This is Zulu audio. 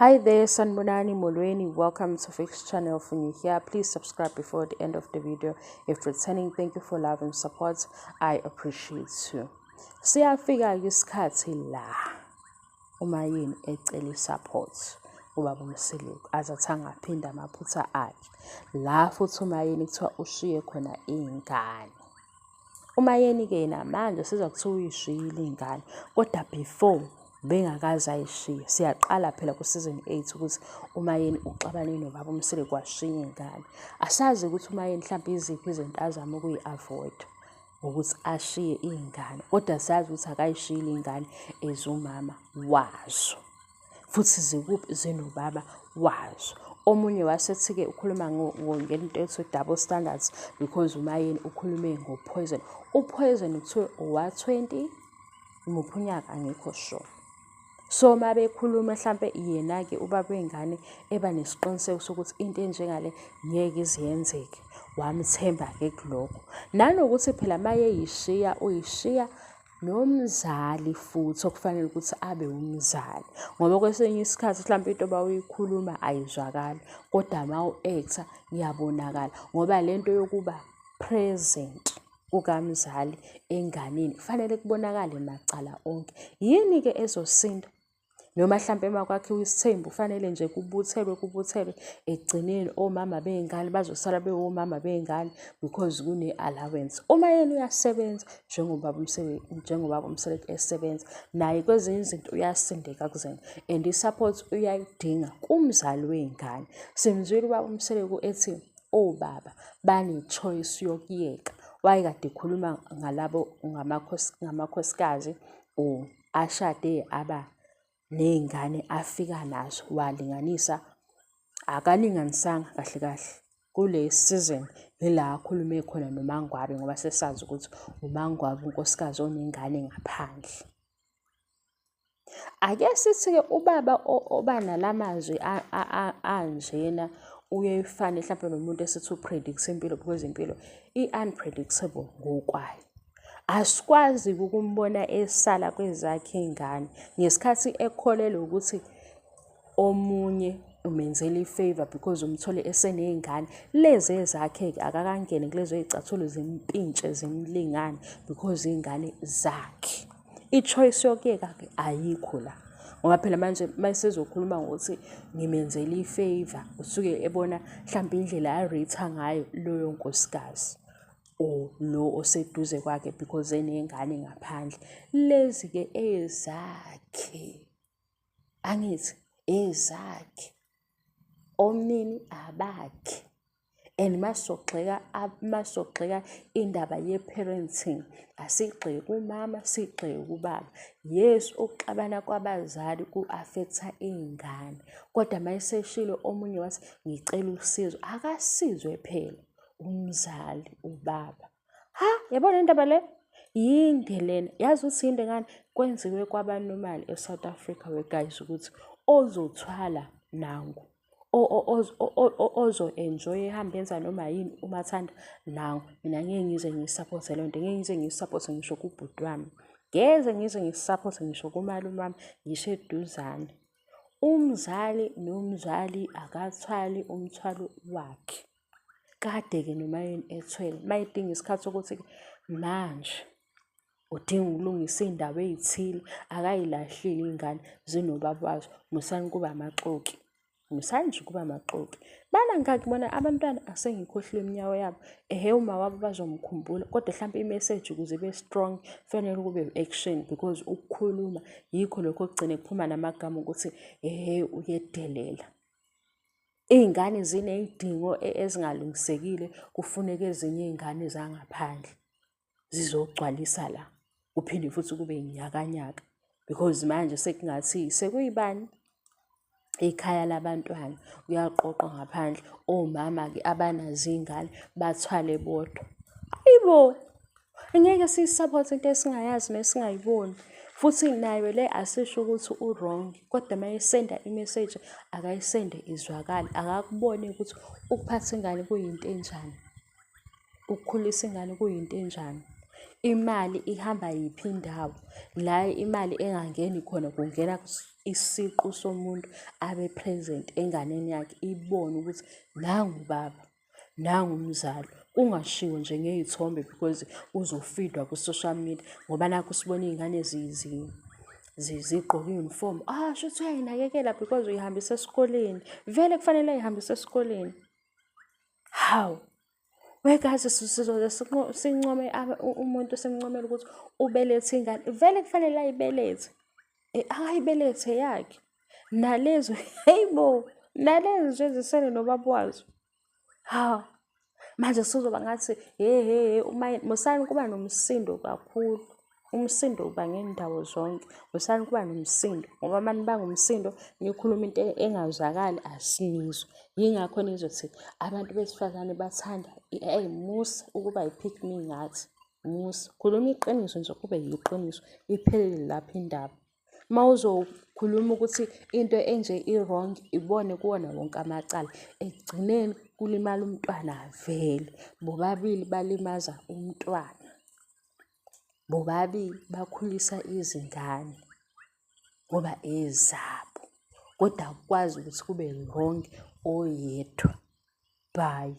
Hi there, Sanibonani Molweni. Welcome to Fix Channel. If you're here, please subscribe before the end of the video. If returning, thank you for love and support. I appreciate you. Siyafika isikhathi la uMaYeni ecela i-support ubaba uMseleku aze athi angaphinda amaphutha akhe. La futhi uMaYeni kuthiwa ushiye khona iy'ngane. UMaYeni-ke yena manje sizwa kuthiwa uyishiyile iy'ngane kodwa before bengakaze ayishiye. Siyaqala phela ku-season 8 ukuthi uMaYeni uxabane nobaba uMseleku washiya iy'ngane. Asazi ukuthi uMaYeni mhlampe iziphi izinto azama ukuyi-avoid ngokuthi ashiye iy'ngane, kodwa siyazi ukuthi akayishiyile iy'ngane as umama wazo. Futhi zikuphi? Zinobaba wazo. Omunye wasethi-ke ukhuluma ngento ethi double standards because uMaYeni ukhulume ngo-poison. U-poison kuthiwe owa-20 muphi unyaka angikho sure. So uma bekhuluma hlampe yena-ke ubaba wey'ngane eba nesiqiniseko sokuthi into enjengale ngeke ize yenzeke. Wamthemba-ke kulokho. Nanokuthi phela uma eyishiya uyishiya nomzali futhi okufanele ukuthi abe umzali. Ngoba kwesinye isikhathi hlampe into bawuyikhuluma ayizwakali kodwa uma u-act-a iyabonakala. Ngoba lento yokuba present kukamzali enganeni kufanele kubonakale macala onke. Yini-ke ezosinda? Noma hlampe uma kwakhiwa isithembu kufanele nje kubuthelwe kubuthelwe ekugcineni omama bey'ngane bazosala bewomama bey'ngane because kune-allowance. Uma yena uyasebenza njengobaba njengobaba uMseleku esebenza naye kwezinye izinto uyasindeka kuzona and i-support uyayidinga kumzali wey'ngane. Simzwile ubaba uMseleku ethi obaba bane-choice yokuyeka. Wayekade ekhuluma ngalabo ngamakhosikazi or ashade aba ney'ngane afika nazo walinganisa, akalinganisanga kahle kahle. Kule season ila akhulume khona noMaNgwabe ngoba sesazi ukuthi uMaNgwabe unkosikazi onengane ngaphandle. Ake sithi-ke ubaba oba nalamazwi anjena uyefane hlampe nomuntu esithi u-predict impilo because impilo i-unpredictable ngokwayo. Asikwazi ukumbona esala kwezakhe iy'ngane ngesikhathi ekholelwa ukuthi omunye umenzela i-favour because umthole eseney'ngane. Lezi ezakhe-ke akakangeni kulezo y'cathulo zimpintshe zimlingane because iy'ngane zakhe. I-choice yokuyeka-ke ayikho la. Ngoba phela manje mayesezokhuluma ngokuthi ngimenzela i-favour usuke ebona hlampe indlela a-rate-a ngayo loyo nkosikazi or lo oseduze kwakhe because eney'ngane ngaphandle. Lezi-ke ezakhe, angithi ezakhe, omnini abakhe. And masizogxeka masizogxeka indaba ye-parenting asigxeke kumama sigxeke kubaba. Yes, ukuxabana kwabazali ku-affect-a iy'ngane kodwa mayeseshilo omunye wathi ngicela usizo, akasizwe phela umzali ubaba. Ha, yabona indaba le yinde lena, yazi ukuthi yinde ngani? Kwenziwe kwaba normal e-South Africa we guys ukuthi ozothwala nangu, ozo-enjoy-a ehambe enza noma yini umathanda nangu. Mina ngeke ngize ngiyi-support-e leyo nto, ngeke ngize ngiyi-support-e ngisho kubhuti wami, ngeze ngize ngiyi-support-e ngisho kumalume wami, ngisho eduzane. Umzali nomzali akathwali umthwalo wakhe. Kade-ke noMaYeni ethwele, mayedinga isikhathi sokuthi manje udinga ukulungisa iy'ndaba ey'thile, akayilahlile iy'ngane zinobaba wazo. Musani ukuba amaxoki, musani nje ukuba amaxoki. Bana ngakubona abantwana asengikhohliwe iminyaka yabo, ehhe uma wabo bazomkhumbula kodwa hlampe i-message ukuze ibe strong kufanele kube action because ukukhuluma yikho lokho okugcine kuphuma namagama ukuthi ehhe uyedelela. Iy'ngane ziney'dingo ezingalungisekile, kufuneka ezinye iy'ngane zangaphandle zizogcwalisa la. Kuphinde futhi kube inyakanyaka because manje sekungathi sekuyibani? Ikhaya labantwana kuyaqoqwa ngaphandle, omama-ke abanazo iy'ngane bathwale bodwa. Hayi bo, angeke siyi-support-e into esingayazi nesingayiboni. Futhi nayo le asisho ukuthi u-wrong kodwa uma esenda i-message akayisende izwakale, akakubone ukuthi ukuphatha ingane kuyinto enjani, ukukhulisa ingane kuyinto enjani. Imali ihamba yiphi indawo? La imali engangeni khona kungena isiqu somuntu abe present enganeni yakhe ibone ukuthi nangu ubaba, nangu umzali. Kungashiwo nje ngey'thombe because uzofidwa ku-social media ngoba nakhu sibona iy'ngane zigqoke i-uniform. Ah, shuthi uyayinakekela because uyihambisa esikoleni. Vele kufanele ayihambise esikoleni. Hawu, wegazi sizoze sincome umuntu simncomele ukuthi ubelethe ingane. Vele kufanele ayibelethe. Akayibelethe yakhe. Nalezo, hey bo, nalezo nje zisele nobaba wazo. Ha, manje kuzoba ngathi he he he uma musani kuba nomsindo kakhulu. Umsindo uba ngendawo zonke. Musani kuba nomsindo ngoba uma nibanga umsindo nikhuluma into engazwakali asinizwa. Yingakho nizothi abantu besifazane bathanda eyi musa ukuba yi-pick me ngathi. Musa, khuluma iqiniso nje kube yiqiniso iphelele lapho indaba. Uma uzokhuluma ukuthi into enje i-wrong ibone kuwona wonke amacala. Ekugcineni kulimala umntwana vele, bobabili balimaza umntwana. Bobabili bakhulisa izingane ngoba ezabo, kodwa akukwazi ukuthi kube wrong oyedwa. Bye.